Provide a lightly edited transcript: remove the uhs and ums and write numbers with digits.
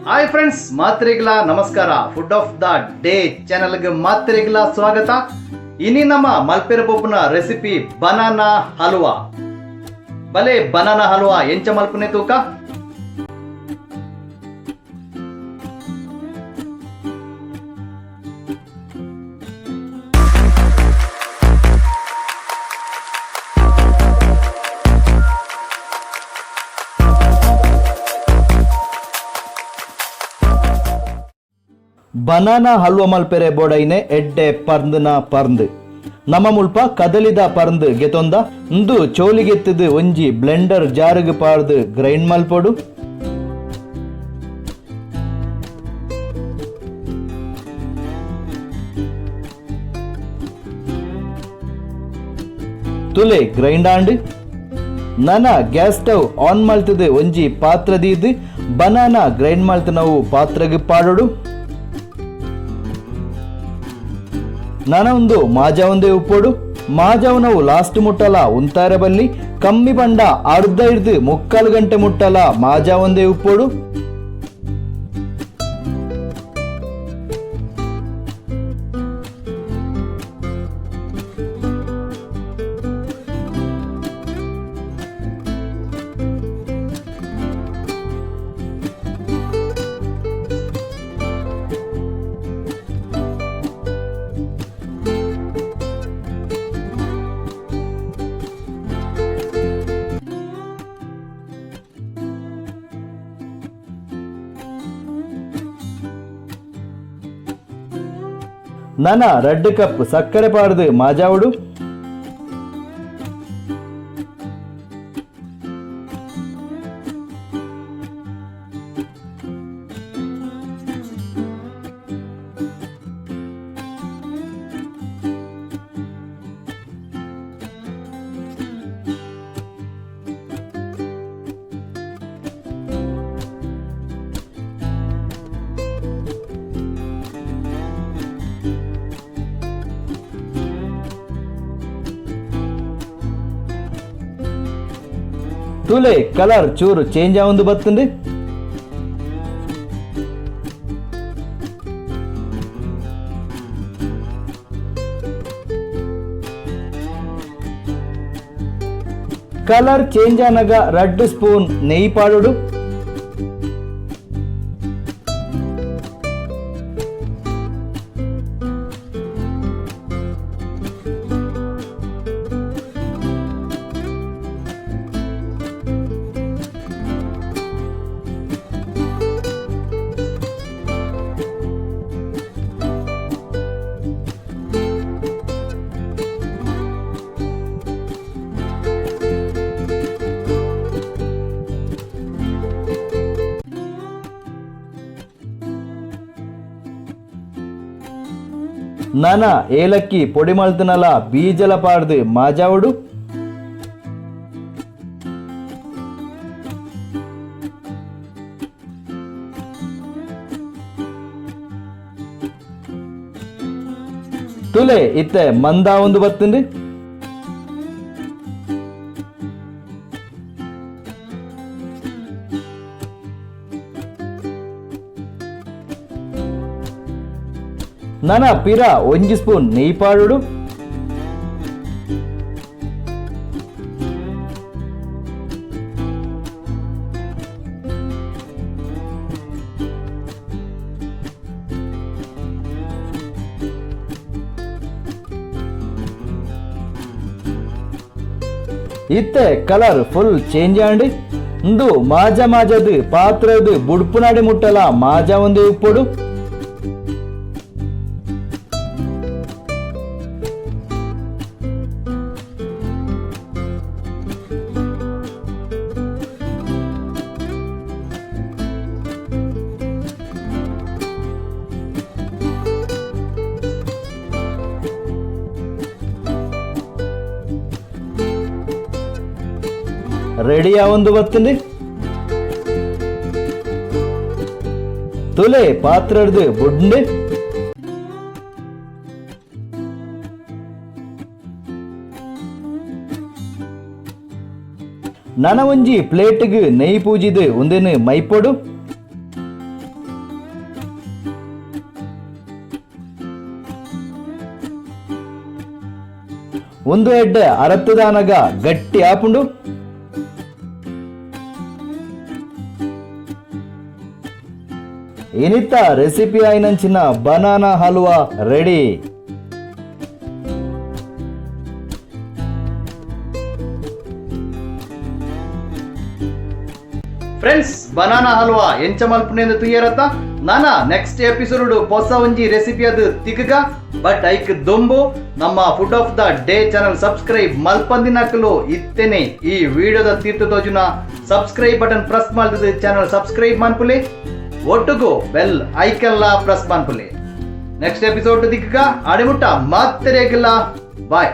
Hi friends, ಮಾತ್ರೆಗಳ ನಮಸ್ಕಾರ. Food of the day ಚಾನೆಲ್ಗೆ ಮಾತ್ರೆಗಳ ಸ್ವಾಗತ. ಇನಿ ನಮ್ಮ ಮಲ್ಪೆರ ಪೊಪ್ಪುನ ರೆಸಿಪಿ ಬನಾನಾ ಹಲ್ವಾ. ಬಲೆ ಬನಾನಾ ಹಲ್ವಾ ಎಂಚ ಮಲ್ಪುನೆ ತೂಕ. ಬನಾನಾ ಹಲ್ವ ಮಲ್ಪೆರೆ ಬೋಡೈನೆ ಎಡ್ಡೆ ಪರ್ಂದ್ನ ಪರ್ಂದ್. ನಮ್ಮ ಮುಲ್ಪ ಕದಲಿದ ಪರ್ಂದ್ ಗೆತೊಂದ. ಉಂದು ಚೋಲಿಗೆತ್ತದು ಒಂಜಿ ಬ್ಲೆಂಡರ್ ಜಾರುಗು ಪಾರ್ದು ಗ್ರೈಂಡ್ ಮಲ್ಪೊಡು. ತುಲೆ ಗ್ರೈಂಡ್ ಆಂಡ್. ನನ ಗ್ಯಾಸ್ ಸ್ಟವ್ ಆನ್ ಮಲ್ತದು ಒಂಜಿ ಪಾತ್ರ ದೀದ್ ಬನಾನಾ ಗ್ರೈಂಡ್ ಮಲ್ತನವು ಪಾತ್ರಗ್ ಪಾಡೊಡು. ನನ ಒಂದು ಮಾಜಾವಂದೇ ಉಪ್ಪೊಡು. ಮಾಜಾವನವು ಲಾಸ್ಟ್ ಮುಟ್ಟಲ ಉಂತಾರೆ ಬಲ್ಲಿ. ಕಮ್ಮಿ ಬಂಡ ಅರ್ಧ ಹಿಡ್ದು 3/4 ಗಂಟೆ ಮುಟ್ಟಲ ಮಾಜಾವಂದೇ ಉಪ್ಪೊಡು. ನನ 2 ಕಪ್ ಸಕ್ಕರೆ ಪಾಡ್ದು ಮಾಜಾವಡು. ತುಲೆ ಕಲರ್ ಚೂರು ಚೇಂಜ್ ಆವೊಂದು ಬತ್ತುಂಡು. ಕಲರ್ ಚೇಂಜ್ ಆನಗ 2 ಸ್ಪೂನ್ ನೆಯ್ಯಿ ಪಾಡೊಡು. ನನ ಏಲಕ್ಕಿ ಪೊಡಿ ಮಲ್ತನಲ ಬೀಜಲ ಪಾಡ್ದು ಮಾಜಾವಡು. ತುಲೆ ಇತ್ತೆ ಮಂದ ಒಂದು ಬತ್ತುಂಡು. ನನ ಪಿರ ಒಂಜಿ ಸ್ಪೂನ್ ನೆಯ್ಯಿ ಪಾಡೊಡು. ಇತ್ತೆ ಕಲರ್ ಫುಲ್ ಚೇಂಜ್ ಆಂಡ್. ಉಂದು ಮಾಜ ಮಾಜದು ಪಾತ್ರದ ಬುಡ್ಪುನಾಡಿ ಮುಟ್ಟಲ ಮಾಜ ಒಂದೇ ಉಪ್ಪೊಡು. ರೆಡಿ ಆವೊಂದು ಬತ್ತುಂಡು. ತುಲೆ ಪಾತ್ರಡ್ದು ಬುಡ್ಂಡು. ನನ ಒಂಜಿ ಪ್ಲೇಟ್ಗ್ ನೆಯ್ ಪೂಜಿದ್ ಉಂದೆನ್ ಮೈಪೊಡು. ಒಂದು ಎಡ್ಡೆ ಅರತ್ತದಾನಗ ಗಟ್ಟಿ ಆಪುಂಡು. ಇನಿತ recipe ಆಯಿನಂಚಿನ banana halwa ready. Friends, banana halwa ಎಂಚ ಮಲ್ಪುನೆಂದು ತುಯ್ಯರತ್ತ ನಾನ ನೆಕ್ಸ್ಟ್ ಎಪಿಸೋಡ್ ಹೊಸ ಒಂಜಿ ರೆಸಿಪಿ ಅದು ತಿಕ್ಕಗ. ಬಟ್ ಐಕ್ ದೊಂಬು ನಮ್ಮ food of the day channel subscribe ಮಲ್ಪಂದಿನಕಲು ಇತ್ತೇನೆ ಈ ವಿಡಿಯೋದ ತೀರ್ಥ ತೋಜುನ ಸಬ್ಸ್ಕ್ರೈಬ್ ಬಟನ್ ಪ್ರೆಸ್ ಮಾಡ್ತದೆ, ಚಾನಲ್ ಸಬ್ಸ್ಕ್ರೈಬ್ ಮನ್ಪುಲೆ, ಒಟ್ಟುಗು ಬೆಲ್ ಐಕನ್ಲ ಪ್ರೆಸ್ ಮನ್ಪುಲೆ. ನೆಕ್ಸ್ಟ್ ಎಪಿಸೋಡ್ ದಿಕ್ಕಗ ಆಡಿಮುಟ್ಟ ಮಾತ್ರೆಗಿಲ್ಲ. ಬಾಯ್.